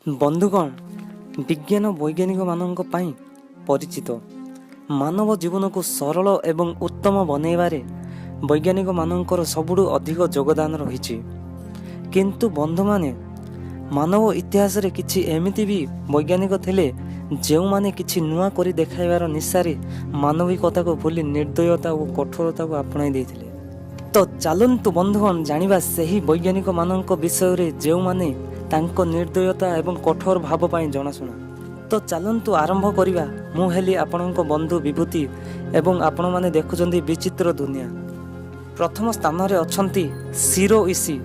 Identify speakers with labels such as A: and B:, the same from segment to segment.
A: ବନ୍ଧୁଗଣ, ବିଜ୍ଞାନ ବୈଜ୍ଞାନିକମାନଙ୍କ ପାଇଁ ପରିଚିତ। ମାନବ ଜୀବନକୁ ସରଳ ଏବଂ ଉତ୍ତମ ବନେଇବାରେ ବୈଜ୍ଞାନିକମାନଙ୍କର ସବୁଠୁ ଅଧିକ ଯୋଗଦାନ ରହିଛି। କିନ୍ତୁ ବନ୍ଧୁମାନେ, ମାନବ ଇତିହାସରେ କିଛି ଏମିତି ବି ବୈଜ୍ଞାନିକ ଥିଲେ, ଯେଉଁମାନେ କିଛି ନୂଆ କରି ଦେଖାଇବାର ନିଶାରେ ମାନବିକତାକୁ ଭୁଲି ନିର୍ଦ୍ଦୟତା ଓ କଠୋରତାକୁ ଆପଣାଇ ଦେଇଥିଲେ। ତ ଚାଲନ୍ତୁ ବନ୍ଧୁଗଣ, ଜାଣିବା ସେହି ବୈଜ୍ଞାନିକମାନଙ୍କ ବିଷୟରେ, ଯେଉଁମାନେ ତାଙ୍କ ନିର୍ଦ୍ଦୟତା ଏବଂ କଠୋର ଭାବ ପାଇଁ ଜଣାଶୁଣା। ତ ଚାଲନ୍ତୁ ଆରମ୍ଭ କରିବା। ମୁଁ ହେଲି ଆପଣଙ୍କ ବନ୍ଧୁ ବିଭୂତି ଏବଂ ଆପଣମାନେ ଦେଖୁଛନ୍ତି ବିଚିତ୍ର ଦୁନିଆ। ପ୍ରଥମ ସ୍ଥାନରେ ଅଛନ୍ତି ଶିରୋ ଇସି।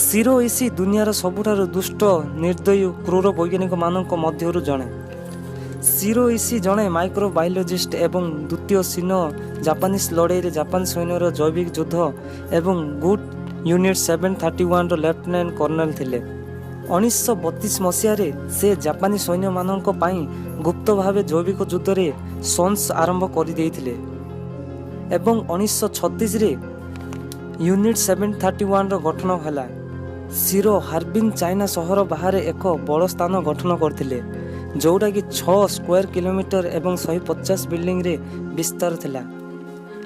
A: ଶିରୋ ଇସି ଦୁନିଆର ସବୁଠାରୁ ଦୁଷ୍ଟ, ନିର୍ଦ୍ଦୟୀ, କ୍ରୂର ବୈଜ୍ଞାନିକମାନଙ୍କ ମଧ୍ୟରୁ ଜଣେ। ଶିରୋ ଇସି ଜଣେ ମାଇକ୍ରୋବାୟୋଲୋଜିଷ୍ଟ ଏବଂ ଦ୍ୱିତୀୟ ସିନୋ ଜାପାନିଜ ଲଢ଼େଇରେ ଜାପାନ ସୈନ୍ୟର ଜୈବିକ ଯୁଦ୍ଧ ଏବଂ ଗୁଟ୍ ୟୁନିଟ୍ 731ର ଲେଫ୍ଟନାଣ୍ଟ କର୍ଣ୍ଣେଲ ଥିଲେ। 1932 ମସିହାରେ ସେ ଜାପାନୀ ସୈନ୍ୟମାନଙ୍କ ପାଇଁ ଗୁପ୍ତ ଭାବେ ଜୈବିକ ଯୁଦ୍ଧରେ ସନ୍ସ ଆରମ୍ଭ କରିଦେଇଥିଲେ ଏବଂ 1936ରେ ୟୁନିଟ୍ 731ର ଗଠନ ହେଲା। ଶିରୋ ହାର୍ବିନ୍ ଚାଇନା ସହର ବାହାରେ ଏକ ବଡ଼ ସ୍ଥାନ ଗଠନ କରିଥିଲେ, ଯେଉଁଟାକି 6 ସ୍କୋୟାର କିଲୋମିଟର ଏବଂ 150 ବିଲ୍ଡିଂରେ ବିସ୍ତାର ଥିଲା।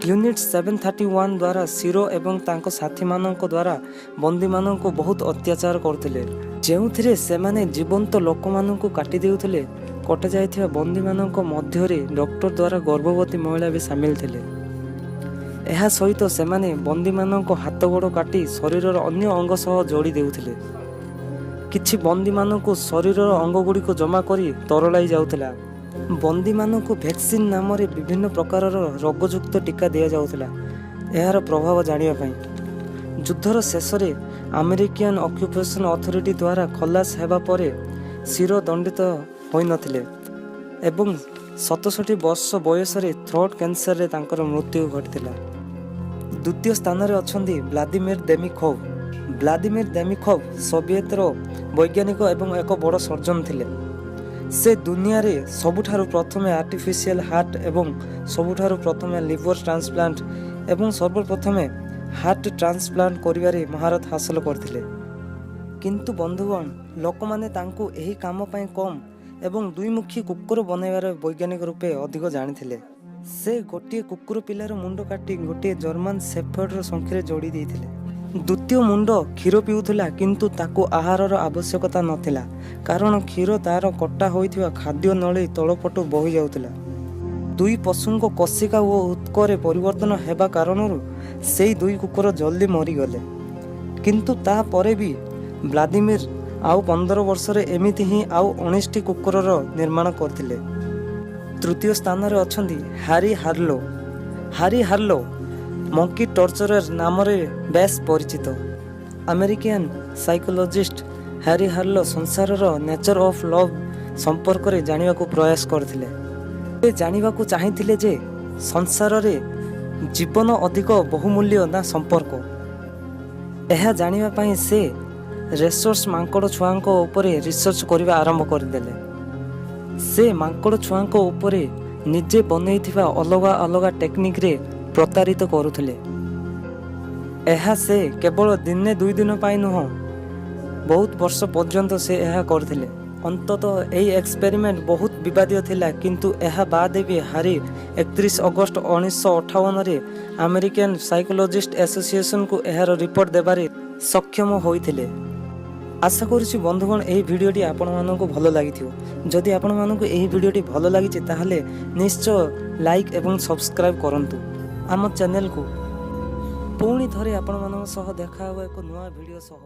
A: ୟୁନିଟ୍ 731 ଦ୍ୱାରା ଶିରୋ ଏବଂ ତାଙ୍କ ସାଥୀମାନଙ୍କ ଦ୍ୱାରା ବନ୍ଦୀମାନଙ୍କୁ ବହୁତ ଅତ୍ୟାଚାର କରୁଥିଲେ, ଯେଉଁଥିରେ ସେମାନେ ଜୀବନ୍ତ ଲୋକମାନଙ୍କୁ କାଟି ଦେଉଥିଲେ। କଟାଯାଇଥିବା ବନ୍ଦୀମାନଙ୍କ ମଧ୍ୟରେ ଡକ୍ଟର ଦ୍ୱାରା ଗର୍ଭବତୀ ମହିଳା ବି ସାମିଲ ଥିଲେ। ଏହା ସହିତ ସେମାନେ ବନ୍ଦୀମାନଙ୍କ ହାତ ଗୋଡ଼ କାଟି ଶରୀରର ଅନ୍ୟ ଅଙ୍ଗ ସହ ଯୋଡ଼ି ଦେଉଥିଲେ। କିଛି ବନ୍ଦୀମାନଙ୍କୁ ଶରୀରର ଅଙ୍ଗଗୁଡ଼ିକୁ ଜମା କରି ତରଳାଇ ଯାଉଥିଲା। ବନ୍ଦୀମାନଙ୍କୁ ଭ୍ୟାକ୍ସିନ୍ ନାମରେ ବିଭିନ୍ନ ପ୍ରକାରର ରୋଗଯୁକ୍ତ ଟୀକା ଦିଆଯାଉଥିଲା, ଏହାର ପ୍ରଭାବ ଜାଣିବା ପାଇଁ। ଯୁଦ୍ଧର ଶେଷରେ ଆମେରିକିଆନ୍ ଅକ୍ୟୁପେସନ୍ ଅଥରିଟି ଦ୍ୱାରା ଖଲାସ ହେବା ପରେ ଶିରୋ ଦଣ୍ଡିତ ହୋଇନଥିଲେ ଏବଂ 67 ବର୍ଷ ବୟସରେ ଥ୍ରୋଟ୍ କ୍ୟାନ୍ସରରେ ତାଙ୍କର ମୃତ୍ୟୁ ଘଟିଥିଲା। ଦ୍ୱିତୀୟ ସ୍ଥାନରେ ଅଛନ୍ତି ଭ୍ଲାଦିମିର ଦେମିଖୋଭ। ଭ୍ଲାଦିମିର ଦେମିଖୋଭ ସୋଭିଏତର ବୈଜ୍ଞାନିକ ଏବଂ ଏକ ବଡ଼ ସର୍ଜନ ଥିଲେ। ସେ ଦୁନିଆରେ ସବୁଠାରୁ ପ୍ରଥମେ ଆର୍ଟିଫିସିଆଲ ହାର୍ଟ ଏବଂ ସବୁଠାରୁ ପ୍ରଥମେ ଲିଭର ଟ୍ରାନ୍ସପ୍ଲାଣ୍ଟ ଏବଂ ସର୍ବପ୍ରଥମେ ହାର୍ଟ ଟ୍ରାନ୍ସପ୍ଲାଣ୍ଟ କରିବାରେ ମହାରତ ହାସଲ କରିଥିଲେ। କିନ୍ତୁ ବନ୍ଧୁଗଣ, ଲୋକମାନେ ତାଙ୍କୁ ଏହି କାମ ପାଇଁ କମ୍ ଏବଂ ଦୁଇମୁଖୀ କୁକୁର ବନାଇବାର ବୈଜ୍ଞାନିକ ରୂପେ ଅଧିକ ଜାଣିଥିଲେ। ସେ ଗୋଟିଏ କୁକୁର ପିଲାର ମୁଣ୍ଡ କାଟି ଗୋଟିଏ ଜର୍ମାନ ସେଫର୍ଡର ଶଙ୍ଖରେ ଯୋଡ଼ି ଦେଇଥିଲେ। ଦ୍ୱିତୀୟ ମୁଣ୍ଡ କ୍ଷୀର ପିଉଥିଲା, କିନ୍ତୁ ତାକୁ ଆହାରର ଆବଶ୍ୟକତା ନଥିଲା, କାରଣ କ୍ଷୀର ତାର କଟା ହୋଇଥିବା ଖାଦ୍ୟ ନଳୀ ତଳପଟୁ ବୋହି ଯାଉଥିଲା। ଦୁଇ ପଶୁଙ୍କ କୋଶିକା ଓ ଉତ୍କରେ ପରିବର୍ତ୍ତନ ହେବା କାରଣରୁ ସେଇ ଦୁଇ କୁକୁର ଜଲ୍ଦି ମରିଗଲେ। କିନ୍ତୁ ତାପରେ ବି ଭ୍ଲାଦିମିର ଆଉ 15 ବର୍ଷରେ ଏମିତି ହିଁ ଆଉ 19ଟି କୁକୁରର ନିର୍ମାଣ କରିଥିଲେ। ତୃତୀୟ ସ୍ଥାନରେ ଅଛନ୍ତି ହ୍ୟାରି ହାର୍ଲୋ। ହ୍ୟାରି ହାର୍ଲୋ ମଙ୍କି ଟର୍ଚରର ନାମରେ ବେଶ୍ ପରିଚିତ। ଆମେରିକାନ୍ ସାଇକୋଲୋଜିଷ୍ଟ ହ୍ୟାରି ହାର୍ଲୋ ସଂସାରର ନେଚର ଅଫ୍ ଲଭ୍ ସମ୍ପର୍କରେ ଜାଣିବାକୁ ପ୍ରୟାସ କରିଥିଲେ। ସେ ଜାଣିବାକୁ ଚାହିଁଥିଲେ ଯେ ସଂସାରରେ ଜୀବନ ଅଧିକ ବହୁମୂଲ୍ୟ ନା ସମ୍ପର୍କ। ଏହା ଜାଣିବା ପାଇଁ ସେ ରେସର୍ସ ମାଙ୍କଡ଼ ଛୁଆଙ୍କ ଉପରେ ରିସର୍ଚ୍ଚ କରିବା ଆରମ୍ଭ କରିଦେଲେ। ସେ ମାଙ୍କଡ଼ ଛୁଆଙ୍କ ଉପରେ ନିଜେ ବନେଇଥିବା ଅଲଗା ଅଲଗା ଟେକ୍ନିକରେ ପ୍ରତାରିତ କରୁଥିଲେ। ଏହା ସେ କେବଳ ଦିନେ ଦୁଇ ଦିନ ପାଇଁ ନୁହଁ, ବହୁତ ବର୍ଷ ପର୍ଯ୍ୟନ୍ତ ସେ ଏହା କରିଥିଲେ। ଅନ୍ତତଃ ଏହି ଏକ୍ସପେରିମେଣ୍ଟ ବହୁତ ବିବାଦୀୟ ଥିଲା, କିନ୍ତୁ ଏହା ବାଦ ବି ହାରି 31 ଅଗଷ୍ଟ 1958ରେ ଆମେରିକାନ୍ ସାଇକୋଲୋଜିଷ୍ଟ ଆସୋସିଏସନକୁ ଏହାର ରିପୋର୍ଟ ଦେବାରେ ସକ୍ଷମ ହୋଇଥିଲେ। ଆଶା କରୁଛି ବନ୍ଧୁଗଣ, ଏହି ଭିଡ଼ିଓଟି ଆପଣମାନଙ୍କୁ ଭଲ ଲାଗିଥିବ। ଯଦି ଆପଣମାନଙ୍କୁ ଏହି ଭିଡ଼ିଓଟି ଭଲ ଲାଗିଛି, ତାହେଲେ ନିଶ୍ଚୟ ଲାଇକ୍ ଏବଂ ସବସ୍କ୍ରାଇବ୍ କରନ୍ତୁ ଆମ ଚ୍ୟାନେଲକୁ। ପୁଣି ଥରେ ଆପଣମାନଙ୍କ ସହ ଦେଖା ହେବ ଏକ ନୂଆ ଭିଡ଼ିଓ ସହ।